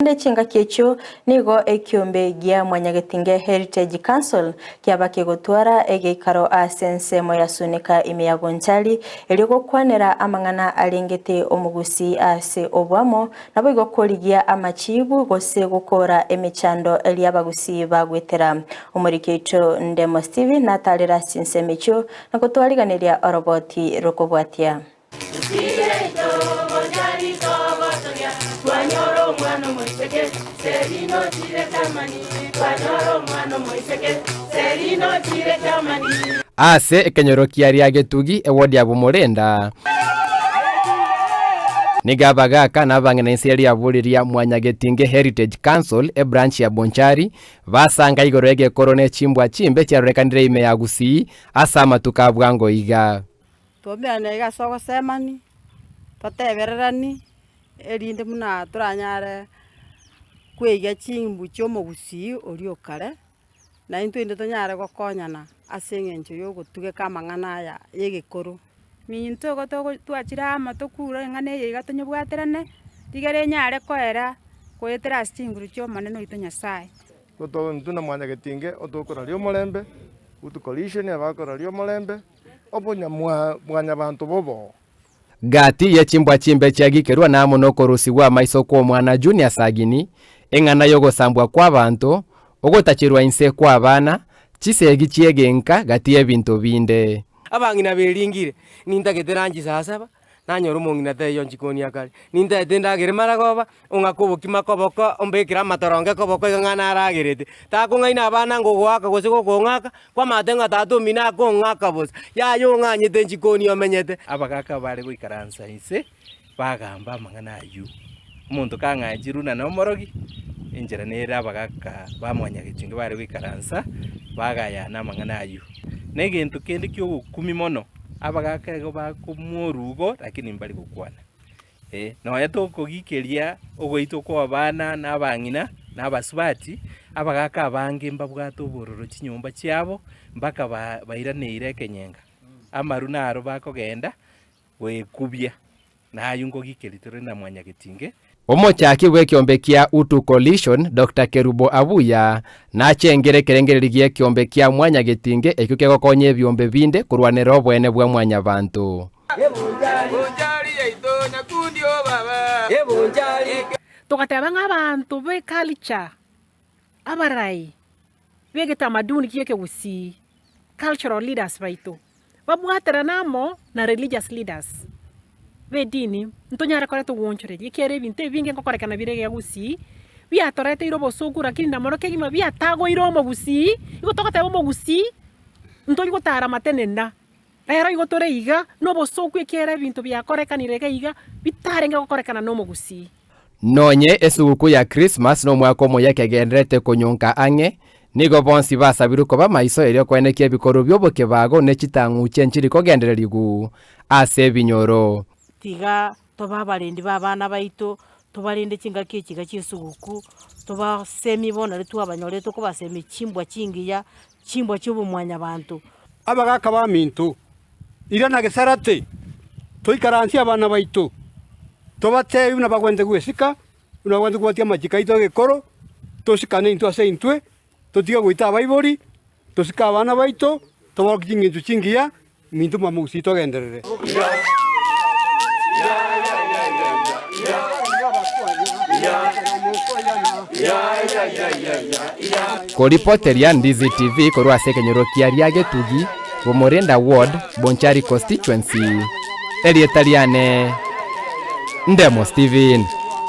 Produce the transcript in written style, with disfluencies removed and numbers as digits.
Naende chingaki echio nigo ekiombe gia Mwanyagetinge Heritage Council kiaba kegotwara egeikaro ase ensemo ya Sunika ime ya Gonchari erio gokwanera amang'ana arengete omogusii ase oboamo naboigo korigia amachibu gose gokora emechando eria abagusii bagwetera. Omoriki oito Ndemo Stephen natarera ase chinsemo echio na gotwariganeria oroboti rokobwatia. Ase ekenyoro kia Riagetugi, ewodi ya Bumurenda, nigo abagaaka na abang'ina inse riaburi ria Mwanyagetinge Heritage Council, ebranch ya Bonchari, basanga igoro y'egekoro ne chimbwa chimbe chiarorekanire ime ya Gusii ase amatuko a bwango iga. Twaumerane iga ase ogosemani, totebererani, erinde buna toranyare kweiga chimbu chia omogusii oria o kare, na intwe inde tonyare gokonyana ase eng'encho ya ogotugeka amang'ana aya ya egekoro. Minto igo togo twachire amo tokure eng'ana eye iga tonyebwaterane, rigere enyare koera goetera ase chinguru chia Omonene oito Nyasaye. Intwe na mwanyagetinge otokoraria omorembe, good coalition abakoraria omorembe. Obonyamwanyabanto boboo. Gati ye chimbwa chimbe chiagikerwa na amo nokorusigwa amaiso kw'omwana Junior Sagini, eng'ana y'ogosambwa kw'abanto, ogotacherwa inse kw'abana, chisegi chi'egenka gati y'ebinto binde. Abang'ina beringire, nintagete ranchi saa saba, Nanyora omong'ina taiyo nchikoni akare, nintaete endagera maragoba, ong'ake obokima koboko, ombekere amatoronge koboko iga ng'a naragerete. Takong'aina abana ngogoaka gose gokong'aka, kwamate ng'a tata omino akong'aka bosa, yaya ong'anyete nchikoni omenyete. Abagaaka bare goikaransa inse, bagamba amang'ana ayio. Omonto kang'anchirwe na nomorogi, enchera nere abagaaka ba mwanyagetinga bare goikaransa, bagayana amang'ana ayio. Na egento kende ki'ogokumia mono, abagaaka igo bakomwa orubo lakini mbari gokwana. Eh, nonya tokogikeria ogoitwa kwa abana na abang'ina na abasubati, abagaaka abange mbabwate obororo chinyomba chiabo, mpaka ba bairaneire ekenyenga. Amaru naro bakogenda goekubia. Na ayio nkogikeria tore na mwanyagetinge. Omochaki bw'ekiombe kia Utu Coalition, Doctor Kerubo Abuya, nachengire ekerengererio gi'ekiombe kia Mwanyagetinge ekio kegokonya ebiombe binde korwanera oboene bwa mwanyabanto. Togateba ng'a abanto b'eculture, abarai b'egetamaduni gi'ekegusii, cultural leaders baito, babwaterane amo na religious leaders b'edini, ntonyare koreta ogwoonchoreria, ekiagera ebinto ebinge ngokorekana bire iga gusii, biatoreteire obosooku lakini na mono kegima biatagoire omogusii, igo togoteba omogusii, ntori gotara matenena, rero igo tore iga, na obosooku ekiagera ebinto biakorekanire iga iga, bitarenge gokorekana na omogusii. Nonye esuguku ya Krismas nomwaka omoyia kegendererete konyonka ang'e, nigo bonsi basabirwe koba maiso erio koenekia ebikorwa bi'obokebago ne chitang'uche nchiri kogendererigw ase ebinyoro. Tiga tobe abarendi b'abana baito, tobarende chingaki echi iga chi'esuguku, tobasemie bono riria twabanyorire tokobasemia chimbwa chingiya, chimbwa chi'obomwanyabanto. Abagaaka baminto, Irana gesarate, toikaransie abana baito, tobateebie buna bagwenerete gwesika, buna bagwenerete kobwatia amachiko aito 'egekoro, tosikane intwe ase intwe, totige goita abaibori, tosike abana baito, tobaorokie chingencho chingiya, minto mwamogusii togenderere. Koripoteria Ndizi TV korwa ase ekenyoro kia Riagetugi, Bomorenda Ward, Bonchari Constituency. Erieta riane Ndemo Steven.